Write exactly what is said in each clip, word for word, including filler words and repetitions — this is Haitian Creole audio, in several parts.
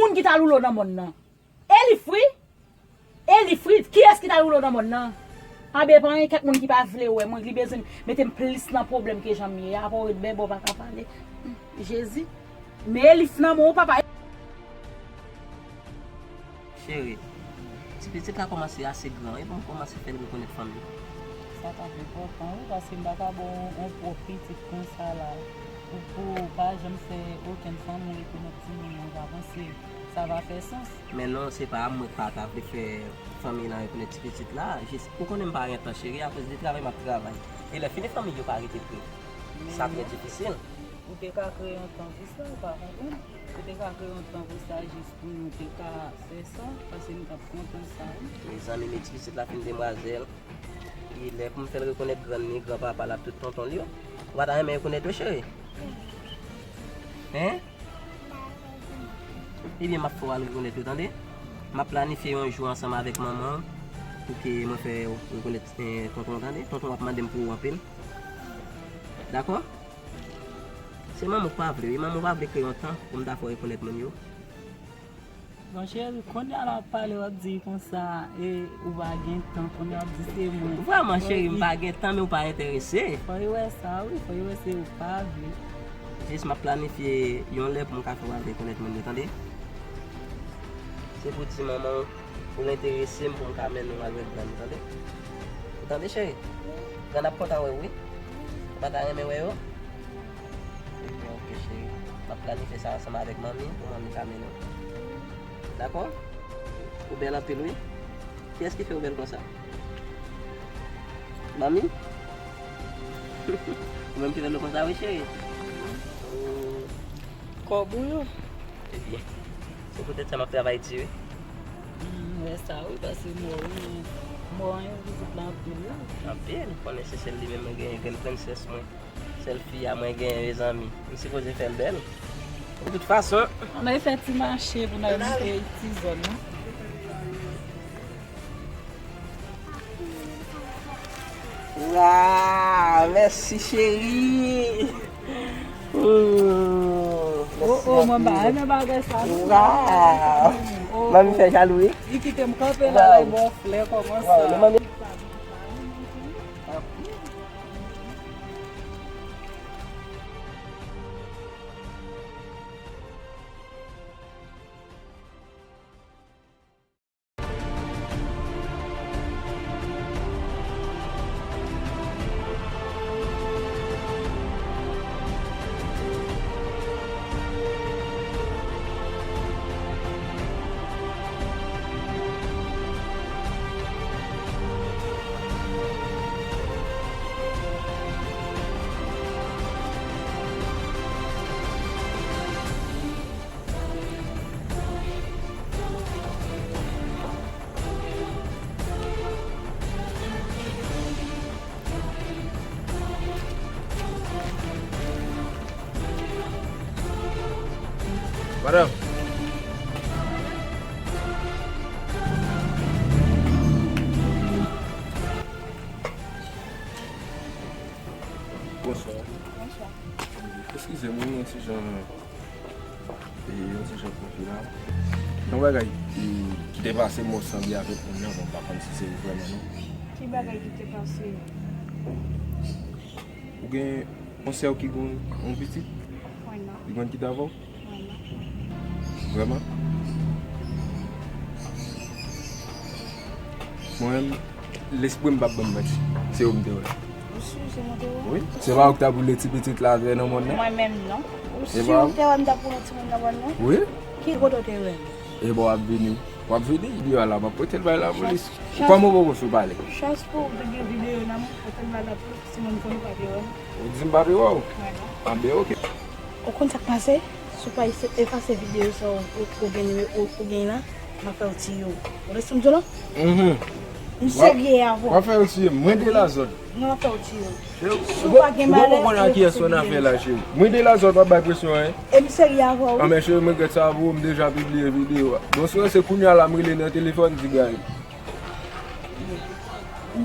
Ki t al woule w nan mòn nan? Elif wi. Elif wi. Kiyès ki t al woule w nan mòn nan? Anben pa gen kèk moun ki pa vle wè mwen, li bezwen mete m plis nan pwoblèm ke jan m ye a. Apa w ret bèbè w pa ka pale? Jezi. Men Elif nan men w papa. Cheri, ti pitit la kòmanse ase gran wi pou m kòmanse fè l rekonèt fanmi. Sa t ap enpòtan wi, paske m pa ka ba w yon pwòp pitit konsa la. Ou, pou ou pa janm fè okenn fanmi rekonèt timoun nan, ou pa panse sa va fè sans? Men non, se pa mwen k pa ta vle fè fanmi lan rekonèt ti pitit la. Jis, ou konnen m pa gen tan, cheri, akoz de travay m ap travay. E lè fini fanmi yo pa rete pre. Sa trè difisil. Ou te ka kreye yon tan pou sa, ou pa konprann? Ou te ka kreye yon tan pou sa jis pou nou te ka fè sa, paske nou t ap kontan sa wi. Mezanmi, men ti pitit la fin demwazèl. E lè pou m fè l rekonèt grann li, granpapa l ak tout tonton l yo. Ou pa ta renmen rekonèt yo, cheri? Hein? Ebyen, m ap fè w al rekonèt yo, tande? M ap planifye yon jou ansanm avèk manman w pou ke mwen fè w rekonèt, eh, tonton w, tande? Tonton w ap mande m pou ou anpil. Dakò? Se manman w pa vle, wi. Manman w pa vle kreye yon tan pou m ta fè w rekonèt moun yo. Bon, cheri, kounye a la w ap pale, w ap di konsa, e ou pa gen tan, kounye a w ap di se mwen. Vrèman, cheri, m pa gen tan, men ou pa enterese. Fò yo wè sa, wi, fò yo wè se ou pa vle. Jis m ap planifye yon lè pou m ka fè w al rekonèt moun yo, tande? Se pou di manman w, pou l enterese m, pou m ka mennen w al wè grann, tande? Ou tande, cheri? Grann ap kontan wè w, wi. Ou pa ta renmen wè yo? Ebyen, oke, cheri. M ap planifye sa ansanm avèk manmi, pou manmi ka mennen w. Dakò? Ou bèl anpil, wi. Kiyès ki fè w bèl konsa? Manmi? Ou menm ki fè m konsa, wi, cheri. Oh. Kòb ou yo? Ebyen, se poutèt sa m ap travay di, wi. M wè sa, wi, paske m wè w, wi, men m wè w renmen pitit la anpil, wi. Anpil, konnen se sèl li menm mwen genyen, grenn prensès mwen. Sèl fi a mwen genyen, mezanmi. M sipoze fè l bèl. De tout fason. Ann al fè ti mache pou n al monte ti zòn nan. Waw, mèsi cheri. Hmm, mèsi anpil. Oh, oh, mwen pa renmen bagay sa non. Waw. Oh, manmi fè jalou wi. Li kite m kanpe la, lè bon flè kòmanse. Waw, manmi. Madanm. Bonswa. Bonswa. Eskize m, yon ti jan, e, yon ti jan konfi la. Yon bagay ki, ki te pase m sanble avèk moun nan, bon, m pa konn si se li vrèman non. Ki bagay ki te pase? Ou gen yon sè w ki gen yon pitit? Mwen non. Li konn kite avè w? Mwen non. Vrèman? Mwen menm, lespri m p ap ban m manti. Se ou m te wè. Ou si se mwen te wè? Wi. Se pa ou ki t ap woule ti pitit la atè nan mòn nan? Mwen menm non. Ou si ou te wè m t ap woule timoun nan mòn nan? Wi. Ki kote w te wè m? E bò w ap vini. W ap vini, li a la, m ap pote l bay lapolis. Kòman w poko sou pale? Chans pou ou te gen videyo nan men w, pote l bay lapolis, timoun konnen w pa te wè m. Ou di m pa te wè w? Mwen non. Anben, oke. Ou konn sa k pase? Si w pa efase videyo sa, ou, ou gen, ou, ou gen la, m ap fè w tiye w. Ou lese m di w la? Mhm. M serye avè w. W ap fè yo tiye m. Mwen de la zòn. Mwen ap fè w tiye w. Si w pa gen malè, ou poko konn a kiyès ou nan afè la, cheri. Mwen de la zòn, w ap bay presyon, en. E m serye avè w. Anben, cheri, m regrèt sa pou ou, m deja pibliye videyo a. Bon, si w se kounye a la, m rele nan telefòn, di gay.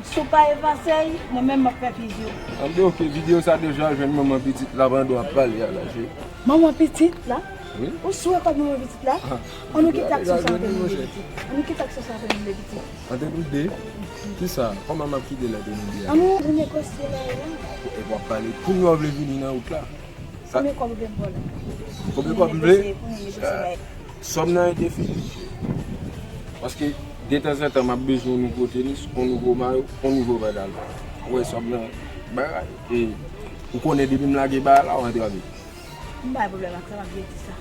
Si w pa efase l, mwen menm m ap fè videyo. Anben, oke, videyo sa deja jwenn manman pitit la pandan w ap pale a la, cheri. Manman pitit la? Wi. Ou sou rekòd nou pitit la? Ah. An nou kite aksyon sa antre nou de pitit. An nou kite aksyon sa antre nou de pitit. Antre nou de? Kisa? Kòman m ap kite l antre nou de a? An nou, nou negosye lè a la. E w ap pale. Kounye a w vle vini nan wout la? Sa konbyen kòb ou vle m ba w la? Konbyen kòb m vle? Negosye, pou nou negosye bagay. Sòm nan endefini. Paske detanzantan m ap bezwen yon nouvo tenis, yon nouvo mayo, yon nouvo pantalon. Ou wè sòm nan bagay. E ou konnen depi m lage bagay la, w antrave. M pa gen pwoblèm ak sa, m ap byen di sa.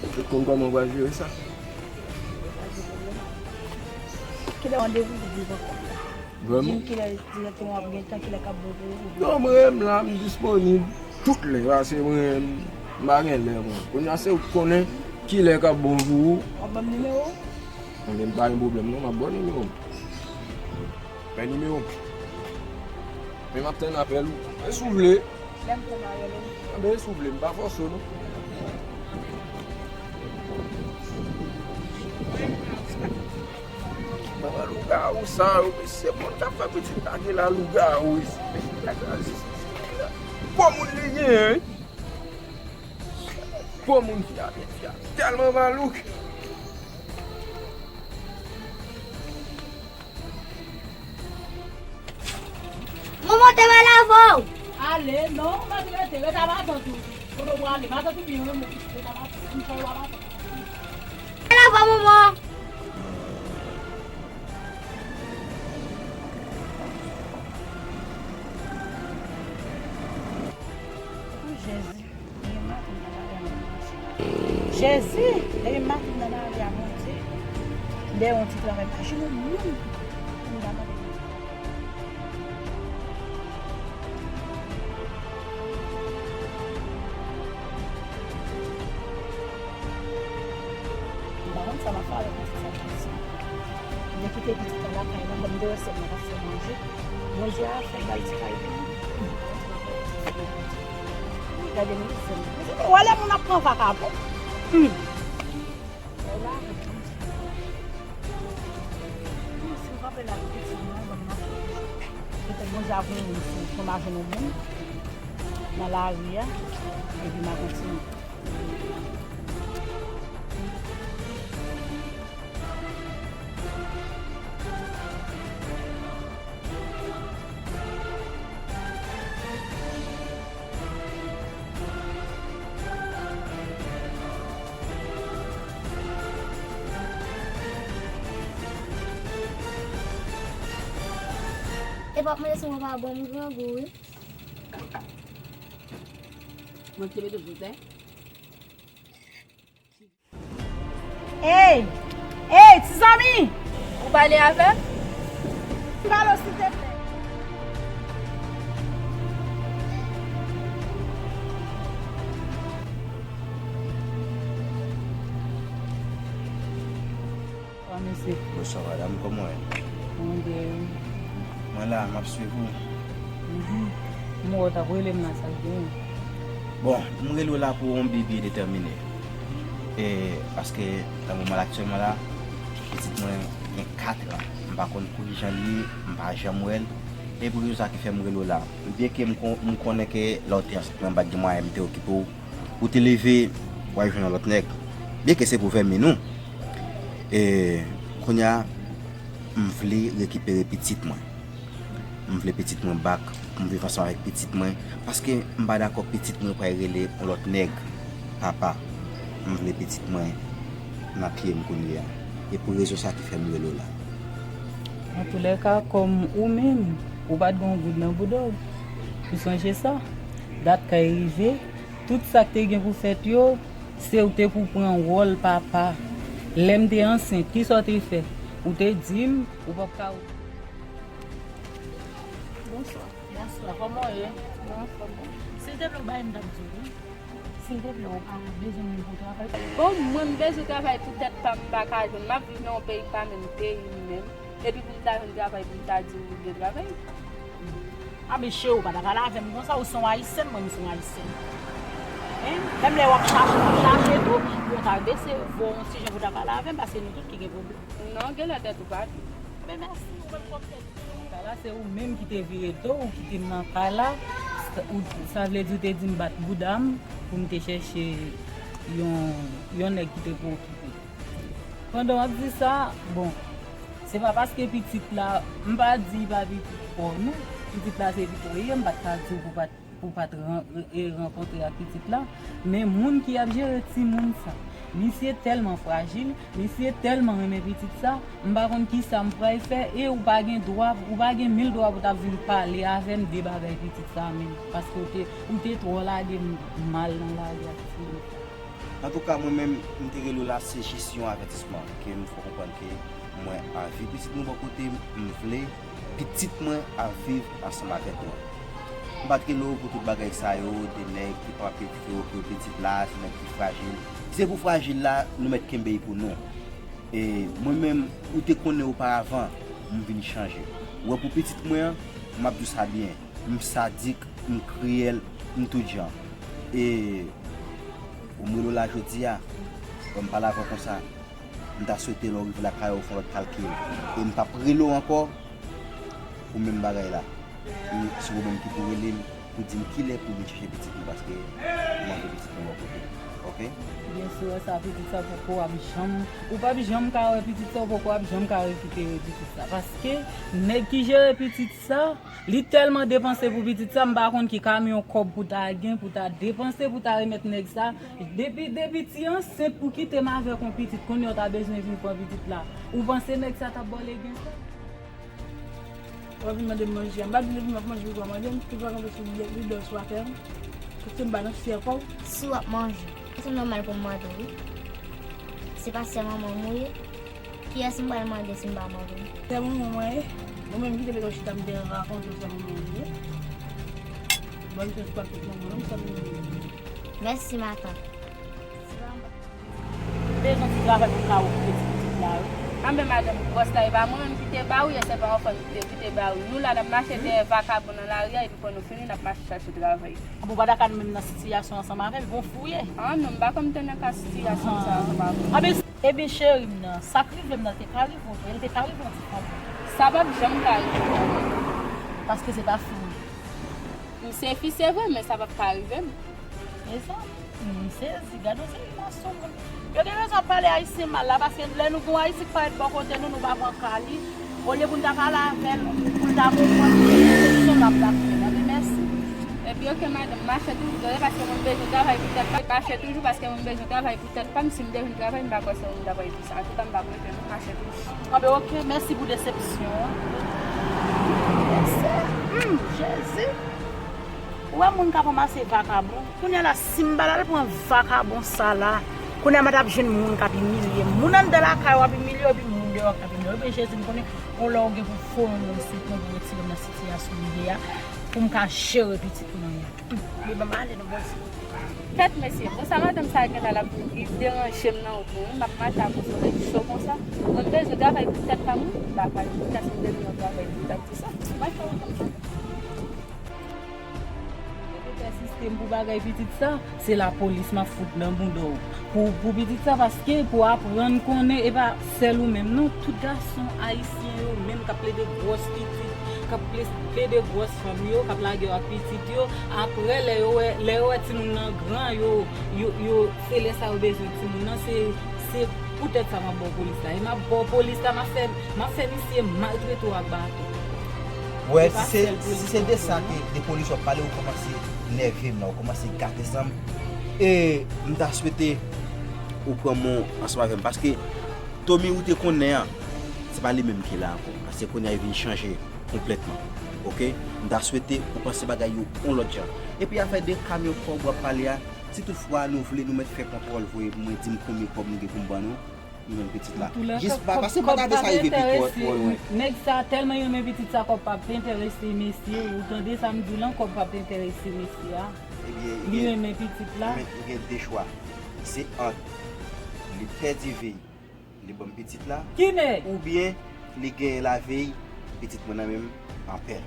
Ou konn kòman w pral jere sa? Pa gen pwoblèm. Kilè randevou pou devan kòb la? Vrèman? Di m kilè dirèkteman w ap gen tan, kilè k ap bon pou ou? Non, mwen menm la, m disponib tout lè, paske mwen menm, m pa gen lè, mwen. Kounye a, se ou k konnen kilè k ap bon pou ou. W ap ban m nimewo w? Mwen menm, pa gen pwoblèm, non, m ap ba w nimewo m. Men nimewo m. Men m ap tann apèl ou. Men si w vle. Lè m pran marye, men. Anben, si w vle, m pa fòse w, non. Manman lougawou sa yo, mesye, moun k ap fè pitit lage la lougawou isi. Mesye, nèg la isi. Bon moun li ye, wi. Bon moun fi a, fi a tèlman malouk. Mwen monte m al avè w. Ale, non, mwen rete, rete a matant ou. Kote w prale, matant ou byen renmen, rete a matant ou, m fè w a matant ou. Al avè w, manman. O Jezi. Jezi, depi maten m nan lari a, Bondye, m dèyè yon ti travay, m pa jwenn yon moun pou m ta mande Bondye. M pa konn sa m ap fè avèk yon ti sa konsa. M te kite pitit la lakay la, kòm m te wè sè m nan t ap fè manje. Bondye a fè m bay ti kay pou mwen. Gade mizè. Mizè, ou wè lè moun ap pran vakabon? Hmm. Wè la, si m kanpe la, pitit mwen, ban m mache. Petèt Bondye ap voye m sou, sou m a jwenn yon moun nan lari a, epi m a kontinye. E p ap mande si mwen pa bon, m grangou, wi. Mwen te mete sou tè. Ey! Ey, ti zanmi! Ou pale avè m? Pale w, silteplè. Bonswa, mesye. Bonswa, madanm. Kòman w ye? Mwen byen, wi. Mwen la, m ap swiv ou. Mhm. M wè w t ap rele m la, sa k genyen? Bon, m rele w la pou yon bi byen detèmine. E, paske, nan moman aktyèlman la, pitit mwen gen kat an. M pa konn pou ki jan li ye, m pa janm wè l. E pou rezon sa ki fè m rele w la. Byenke m kon-, m konnen ke lè w te ansent mwen, m pa t gen mwayen m te okipe w. Ou te leve, w al jwenn yon lòt nèg. Byenke se pou fèmen nou. E, kounye a, m vle rekipere pitit mwen. M vle pitit mwen back, m viv ansanm avèk pitit mwen, paske m pa dakò pitit mwen pral rele yon lòt nèg papa. M vle pitit mwen nan pye m kounye a. E pou rezon sa ki fè m rele w la. Antoulèka, kòm ou menm, ou pa t gen yon goud nan bouda w. Ou sonje sa? Dat kay rive, tout sa k te gen pou fèt yo, se ou te pou pran wòl papa. Lè m te ansent, kisa w te fè? Ou te di m, ou p ap ka. Bonswa. Bonswa, kòman w ye? Mwen anfòm, wi. Silteple, w bay m t ap di w, wi. Silteple, w pa bezwen m pou travay? Bon, mwen, m bezwen travay pou tèt pa m, m pa ka jwenn. M ap viv nan yon peyi k pa menm peyi m menm. Epi pou m ta jwenn travay, pou m ta di w gen travay. A, mesye, ou pa ta pale avè m konsa, ou se yon Ayisyèn, mwen, m se yon Ayisyèn. Hein? Menm lè w ap chache, w ap chache tou, pou w ta bese vo w yon ti jan pou w ta pale avè m, paske nou tout ki gen pwoblèm. Non, genlè tèt ou pa di. Men mèsi, ou menm kòm tèt. Sa la, se ou menm ki te vire do, ou kite m nan kay la. Sa, ou, sa vle di ou te di m bat bouda m pou m te chèche yon, yon nèg ki te preokipe. Pandan w ap di sa, bon, se pa paske pitit la, m pa di pa pitit pa w non, pitit la se pitit ou ye, m pa t ka di w pou pa t pou pa t ran- e rankontre ak pitit la, men moun ki ap jere timoun sa, misye tèlman frajil, misye tèlman renmen pitit sa, m pa konn kisa m pral fè, e ou pa gen dwa, ou pa gen mil dwa pou t ap vin pale avè m de bagay pitit sa menm, paske ou te, ou te twò lage m mal nan lari ak timoun sa. Antouka, mwen menm, m te rele w la, se jis yon avètisman ke m fè w konprann ke mwen anvi pitit mwen bò kote m, m vle pitit mwen ap viv ansanm avèk mwen. M pa t rele w pou tout bagay sa yo, de nèg ki pa pe preokipe pitit la, se nèg ki frajil. Si se pou frajil la, nou mèt kenbe l pou nou. E mwen menm, ou te konnen oparavan, m vin chanje. Ou wè pou pitit mwen an, m ap di w sa byen, m sadik, m kriyèl, m tout jan. E ou m rele w la jodi a, wè m pale avè w konsa. M ta swete lè w rive lakay ou, w fè yon lòt kalkil. E m p ap rele w ankò pou menm bagay la. E se ou menm ki pou rele m pou di m kilè pou m vin chèche pitit mwen, paske m anvi pitit mwen bò kote m. Oke? Byen si w wè sa, pitit sa poko ap janm, ou p ap janm ka wè pitit sa, ou poko ap janm ka rekipere pitit sa. Paske nèg ki jere pitit sa, li tèlman depanse pou pitit sa, m pa konn ki kamyon kòb pou ta gen, pou ta depanse, pou ta remèt nèg sa. Depi, depi ti ansent pou kite m avèk yon pitit, kounye a w ta bezwen vin pran pitit la. Ou panse nèg sa t ap ba w legen sa? W ap vin mande m manje a. M pa t vle vin ap manje pou w pa mande m, pou w pa kanpe sou lide w sou afè m. Paske m pa nan siyè pa w. Si w ap manje, se nòmal pou m mande w, wi. Se pa sè manman m ou ye? Kiyès m pral mande si m pa mande w? Sè manman mwen ye. Ou menm ki te mete w chita m te rakonte w sè manman mwen ye. Bòn chans pou w ap tout manman w, sè manman mwen ye. Mèsi, matant. M bezwen ti travay pou m ka okipe ti pitit la, wi. Anben madanm, gwòs la, e pa mwen menm ki te ba ou, e se pa yon fanm ki te, ki te ba ou. Nou la, n ap mache dèyè vakabon nan lari a, epi fò nou fini, n ap mache chache travay. Bon, pa ta ka nou menm nan sitiyasyon ansanm avè m, bon fouye. Ah non, m pa konn m te nan ka sitiyasyon sa ansanm avè w. Anben, ebyen cheri m nan, sa k rive m nan te ka rive w tou, e l te ka rive yon ti fanm. Sa p ap janm ka rive m. Paske se pa fi m. M se fi, se vre, men sa p ap ka rive m. Mezanmi, m sezi, gade yon seri nan sou moun. Yo gen rezon ap pale ayisyen mal la, paske lè nou gen yon ayisyen k parèt bò kote nou, nou pa pran ka li. Olye pou n ta pale avè l, pou l ta konprann ki solution n ap ta fè la. Men mèsi. Epi oke madanm, mache toujou, gade paske mwen bezwen travay pou tèt pa, mache toujou paske mwen bezwen travay pou tèt pa m, si m te jwenn travay, m pa kwè se ou m ta pral di sa. Antouka, m p ap rete non, mache toujou. Anben oke, mèsi pou desepsyon an. Mèsi. Humm, Jezi. Ou wè moun k ap ranmase vakabon? Kounye a la, si m pa t al pran vakabon sa la, kounye a m pa t ap jwenn moun k ap imilye m. Moun anndan lakay w ap imilye w, epi moun deyò k ap imilye w. Ebyen Jezi, m konnen yon lè w gen pou foure m nan sèk mwen pou retire m nan sitiyasyon m ye a, pou m ka jere pitit mwen an. Li ban m ale nan bòs. Kèt mesye, bon sa madanm sa gentan l ap deranje m nan wout mwen wi, m ap mache ak yon solèy cho konsa. Mwen m bezwen travay pou tèt pa m wi, m pa pral pou tèt, m bezwen yon travay pou tèt, se sa. Mwen fè wout mwen. Ou te pèsiste m pou bagay pitit sa, se lapolis m ap fout nan bouda w. Pou, pou pitit sa, paske pou aprann konnen, e pa sèl ou menm non, tout gason ayisyen yo menm k ap plede gwòs pitit, k ap ple- plede gwòs fanm yo, k ap lage yo ak pitit yo, apre lè yo wè, lè yo wè timoun nan gran, yo, yo, yo, se lè sa yo bezwen timoun nan, se, se poutèt sa m ap ba w polis la. E m ap ba w polis la, m ap fè, m ap fè misye maltrete w ak baton. Wè, si se, si se de sa ke de polis w ap pale, ou kòmanse nève m la, ou kòmanse gate san m. E m ta swete ou pran mo ansanm avè m, paske Tommy ou te konnen an, se pa li menm ki la ankò, paske kounye a li vin chanje konplètman. Oke? M ta swete ou panse bagay yo yon lòt jan. Epi afè de kamyon kòb w ap pale a, si toutfwa nou vle, nou mèt fè kontwòl, voye pou mwen, di m konbyen kòb nou gen pou m ban nou, nou jwenn pitit la. Jis pa, paske m pa ta vle sa rive pi twò, twò lwen. Nèg sa tèlman renmen pitit sa, kòb p ap enterese mesye, ou tande sa m di w lan, kòb p ap enterese mesye a. Li renmen pitit la. Ebyen, li gen de chwa. Se ant li pèdi vi, li ban m pitit la, oubyen li genyen lavi pitit mwen nan men m anpè.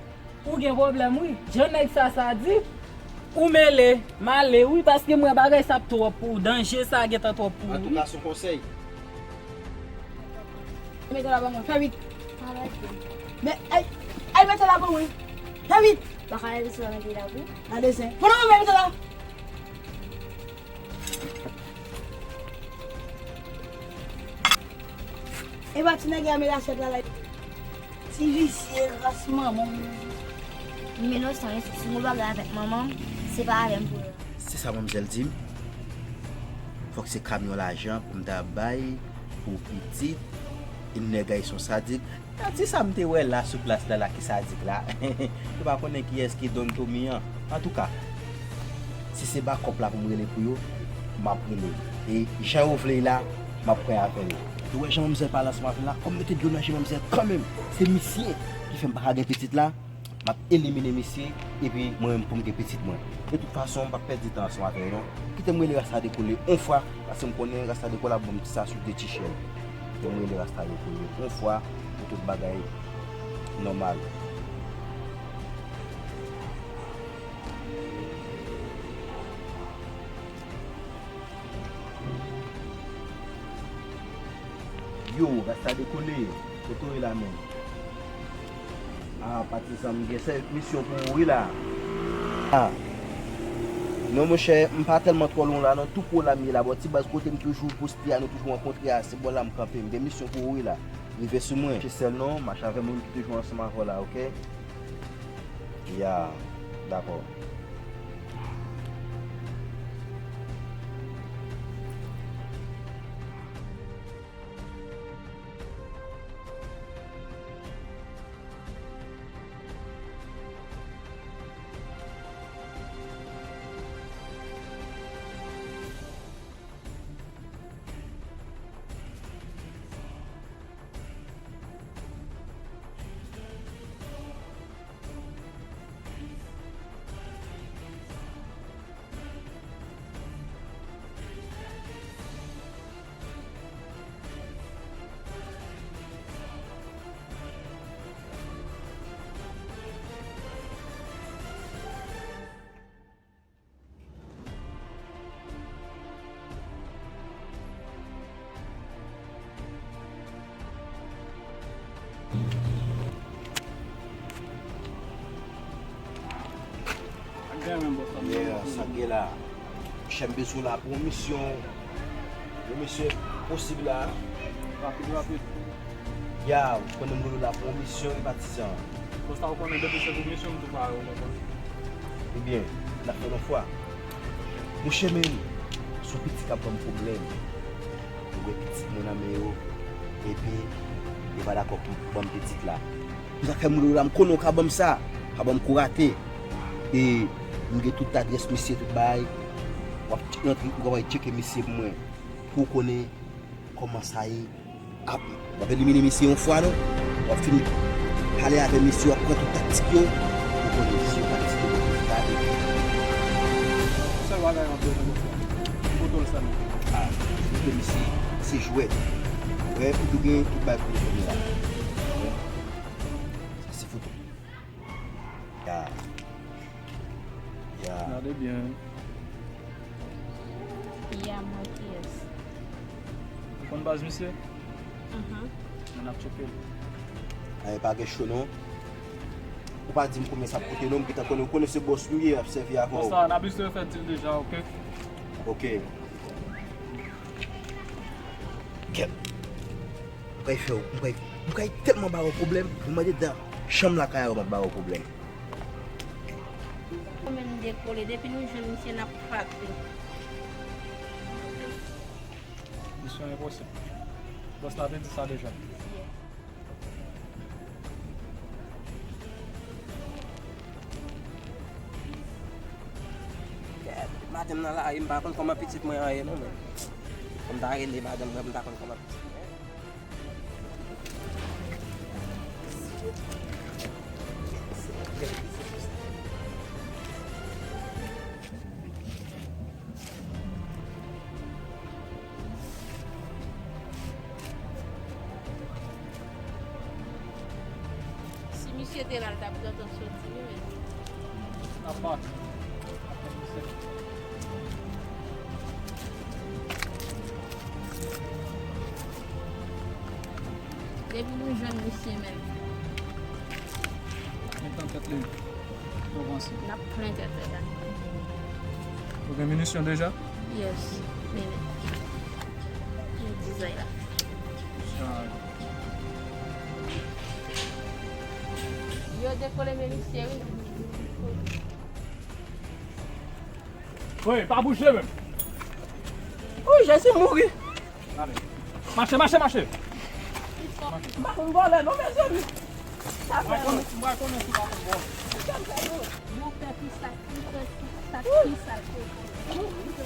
Ou gen pwoblèm wi. Jan nèg sa sa di, ou mele, m ale wi, paske m wè bagay sa ap twòp pou ou, danje sa gentan twòp pou ou wi. Antouka, se yon konsèy. Mete la ban mwen, fè vit. Men, ay, ay, mete la ban mwen. Fè vit. Pa ka leve sou la, mete la pou. Nan desen. Pran nan mwen, mete la. E pa ti nèg la met asyèt la la. Ti visye, ras manman w. M inosan wi, si w gon bagay avèk manman m, se pa avè m pou l. Se sa manmzèl di m. Fòk se kamyon lajan pou m ta bay pou pitit. E nèg la se yon sadik. Nan ti sa m te wè la sou plas la, la ki sadik la. Yo pa konnen kiyès ki Don Tommy an. Antouka, si se bakòp la pou m rele pou yo, m ap rele. E jan yo vle la, m ap pran avè yo. Ou wè jan manmzèl pale ansanm avè m la, kòm mete dlo nan je manmzèl kanmenm. Se misye ki fè m pa ka gen pitit la. M ap elimine misye, epi mwen menm pou m gen pitit mwen. De tout fason, m p ap pèdi tan ansanm avè yo non. Kite m rele Rasta Dekole yon fwa, paske m konnen Rasta Dekole ap ban m sa sou de ti chèn. Kite m rele Rasta Dekole yon fwa pou tout bagay nòmal. Yo, Rasta Dekole, kote w ye la menm? Ah, patizan, m gen sèvis misyon pou ou wi la. Ah. Non, monchè, m pa tèlman twò lwen la, non, tou pwo la m ye la, bò ti baz kote m toujou poste a, nou toujou rankontre a, se bò la m kanpe, m gen misyon pou ou wi la. Rive sou mwen. Chesèl non, mache avè moun ki toujou ansanm avè w la, oke? Ya, dakò. Yeah, sa k gen la. Monchè, m bezwen w la pou yon misyon. Yon misyon posib la. Rapid, rapid. Ya, ou konnen m rele w la pou yon misyon, wi patizan. Konsa ou konnen depi se pou misyon m tou pare, ou konprann? Ebyen, n ap fè l yon fwa. Monchè men, se yon pitit k ap ban m pwoblèm. Yo gen pitit mwen nan men yo, epi yo pa dakò pou ban m pitit la. Se sa k fè m rele w la, m konnen w ka ban m sa, w ka ban m kou rate. E m gen tout adrès misye, tout bagay. W ap rantre, ou kapab tcheke misye pou mwen, pou w konnen kòman sa ye. Ap, w ap elimine misye yon fwa non. W ap fin pale avè misye, w ap pran tout taktik yo. Ou konnen misye yo pa deside pou gade. Sèl bagay m ap bezwen konsa. Foto l sèlman. Ah, foto misye, se jwèt. Wè, ou tou gen tout bagay pou telefòn la. Wè. Sa se foto. Ya. Ya. Gade byen. Ya, mwen kiyès? Ou konn baz misye? Mhm. Ann ap tcheke l. Ay, pa gen cho non. Ou pa di m konbyen sa ap koute non, m gentan konnen, ou konnen se bòs nou ye, ap sèvi avè w. Bòs la, n abitye fè dil deja, oke? Oke. Kèt. M pral fè w, m pral, m pral tèlman ba w pwoblèm, m mande dan chanm lakay ou m ap ba w pwoblèm. Kòman m dekole, depi nou jwenn misye n ap frape. Misyon enposib. Bòs la te di sa deja. Yeah. Maten m nan lari, m pa konn kòman pitit mwen an ye non, men fò m ta rele madanm mwen pou m ta konn kòman pitit mwen. Si misye te la, l t ap gentan soti, wi, men. Apa. Depi nou jwenn misye menm. Gentan tèt li. N ap plen tèt li la. Ou gen minisyon deja? Yes. Men, men. Gen dizay la. Sa, Dekole men misye wi. Wi, pa bouje menm. Ou Jezi mouri. Mache, mache, mache. M pa konn vòlè non mezanmi. Sa fè nou. M pa konnen si w pa konn vòlè. Bwonpè ki sa ki sa ki sa ki.